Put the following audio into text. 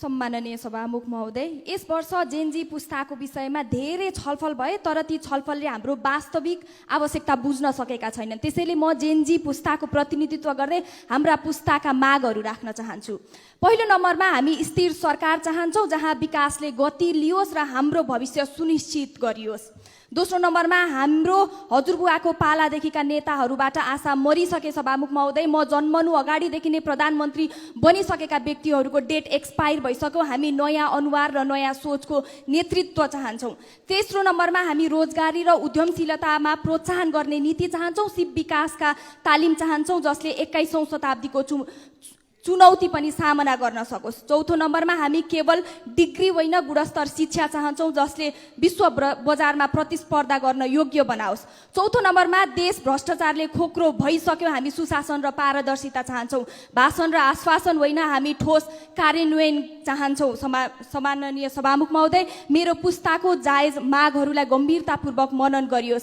सम्माननीय सभामुख महोदय, यस वर्ष जेनजी पुस्ताको विषयमा धेरै छलफल भए, तर ती छलफलले हाम्रो वास्तविक आवश्यकता बुझ्न सकेका छैनन्। त्यसैले म जेनजी पुस्ताको प्रतिनिधित्व गर्दै हाम्रा पुस्ताका मागहरू राख्न चाहन्छु। पहिलो नम्बरमा हामी स्थिर सरकार चाहन्छौँ जहाँ विकासले गति लियोस् र हाम्रो भविष्य सुनिश्चित गरियोस्। दोस्रो नम्बरमा हाम्रो हजुरबुवाको पालादेखिका नेताहरूबाट आशा मरिसके सभामुख महोदय। म जन्मनु अगाडिदेखि नै प्रधानमन्त्री बनिसकेका व्यक्तिहरूको डेट एक्सपायर भइसक्यो। हामी नयाँ अनुहार र नयाँ सोचको नेतृत्व चाहन्छौँ। तेस्रो नम्बरमा हामी रोजगारी र उद्यमशीलतामा प्रोत्साहन गर्ने नीति चाहन्छौँ। सिप विकासका तालिम चाहन्छौँ जसले 21औं शताब्दीको चुनौती पनि सामना गर्न सकोस्। चौथो नम्बरमा हामी केवल डिग्री होइन गुणस्तर शिक्षा चाहन्छौँ जसले विश्व बजारमा प्रतिस्पर्धा गर्न योग्य बनाओस्। चौथो नम्बरमा देश भ्रष्टाचारले खोक्रो भइसक्यो। हामी सुशासन र पारदर्शिता चाहन्छौँ, भाषण र आश्वासन होइन। हामी ठोस कार्यान्वयन चाहन्छौँ। सम्माननीय सभामुख महोदय, मेरो पुस्ताको जायज मागहरूलाई गम्भीरतापूर्वक मनन गरियोस्।